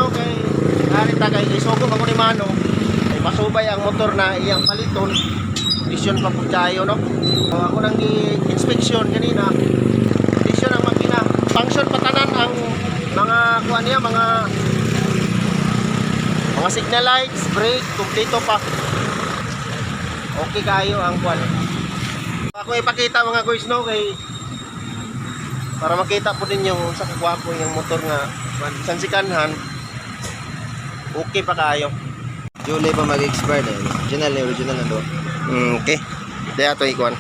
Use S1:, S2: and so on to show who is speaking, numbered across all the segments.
S1: no, kay ari ta kay isugo man ko ni Mano. Kay pasubay ang motor na iyang paliton. Kondisyon pa pud kayo, no. So, ako nang gi-inspection kanina. Kondisyon ang makina. Function patanan ang mga kuan niya, mga signal lights, brake, kumpleto pa. Okay kayo ang kuan. Ako ipakita, mga guys, no, kay para makita po ninyo kung sa kagwapo yung motor nga sansikanhan, okay pa kayo.
S2: July pa mag-expire eh. Original eh, original na do.
S1: Okay, daya to ikuan.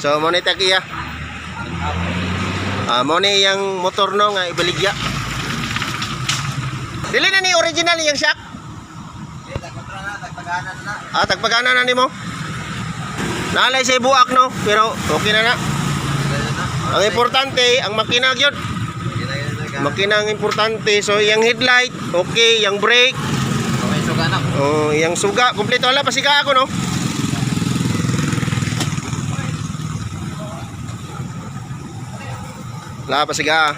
S1: So mo ni tagiya, mo ni yang motor, no, nga ibaligya. Dili na ni original yung shock. Tagpagana na nimo. Nalay sa buak, no, pero okay na na. Ang importante ang makina gyud. Makina ang importante. So yung headlight, okay, yung brake,
S2: Okay, so ganak.
S1: oh, yung suga, kumpleto. Wala pasiga ako, no. Wala pasiga.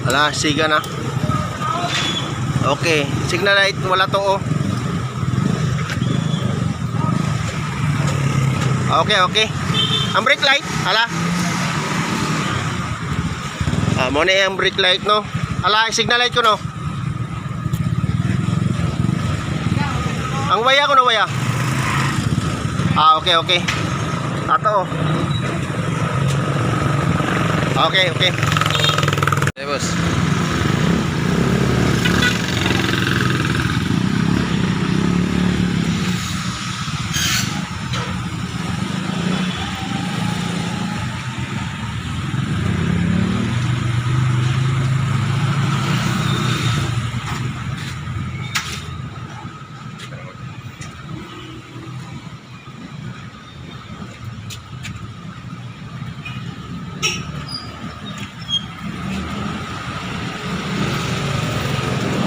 S1: Wala, siga na. Okay, signal light wala to, oh. Okay. Ang brake light, ala. Mo na yung brake light, no. Ala, signal light ko, no. Ang waya ko, no, waya. Okay. Ato, oh. Okay.
S2: Eh, boss.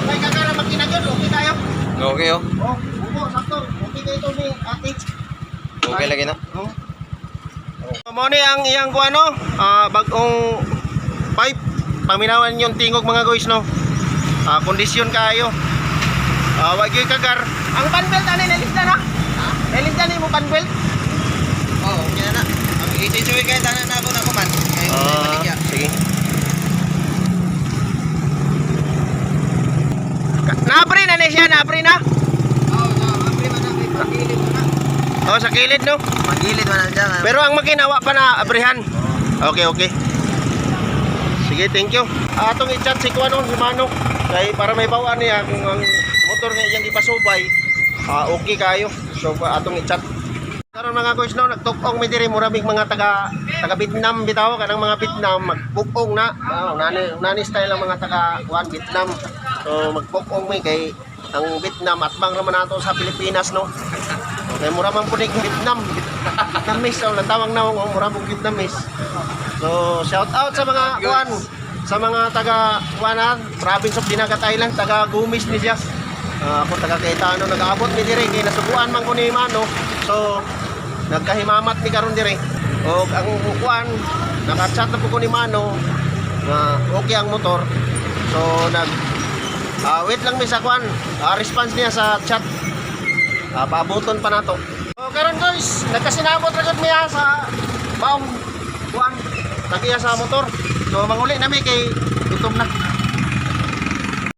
S1: Okay, kakara makina yun. Okay tayo.
S2: Okay oh.
S1: Oh, buko, sakto. Okay kayo to ni ate.
S2: Okay lagi na.
S1: Oh. Mo ni ang iyang kuano, bagong pipe. Paminawan yung tingog, mga guys, no. Kondisyon kayo. Wa gyud kagar. Ang panbelt ani nalis na na. Nalis na ni mo panbelt.
S2: Oh, okay na na. Ang i-enjoy kay tanan na ako na kuman. Kay baligya.
S1: Sige. Napre na ni siya, napre na.
S2: Oh, no, apre man na may pagilid na.
S1: Oh, sa kilid, no.
S2: Pagilid man na dyan.
S1: Pero ang makina wa pa na abrihan. Okay. Sige, thank you. Atong i-chat si Kuano, si Manok. Kay para may bawaan niya kung ang motor nga iyang ipasubay, okay kayo. So atong i-chat. Karon, mga guys, no, nagtukong mi diri, mura mig mga taga taga Vietnam bitaw, kanang mga Vietnam magpukong na. Nani nani style ang mga taga kuan Vietnam. So magpukong mi kay ang Vietnam atbang raman nato sa Pilipinas, no. Okay, mura man pud Vietnam. Vietnamese ang tawag na oh, mura pud Vietnamese. So, shout out sa mga kuan, sa mga taga kuan ah, province of Dinagat Island, taga Gumis ni siya. Ako taga Cayetano, nag-aabot mi dire kay nasubuan man ko ni Mano. So, nagkahimamat mi karon dire. Og ang kuan, naka-chat na po ko ni Mano na okay ang motor. So, nag wait lang mi sa kuan, response niya sa chat. Paabuton pa nato. So, karon guys, nagkasinabot ra gud miya sa baong kuan tagiya sa motor. So manguli nami kay gutom na.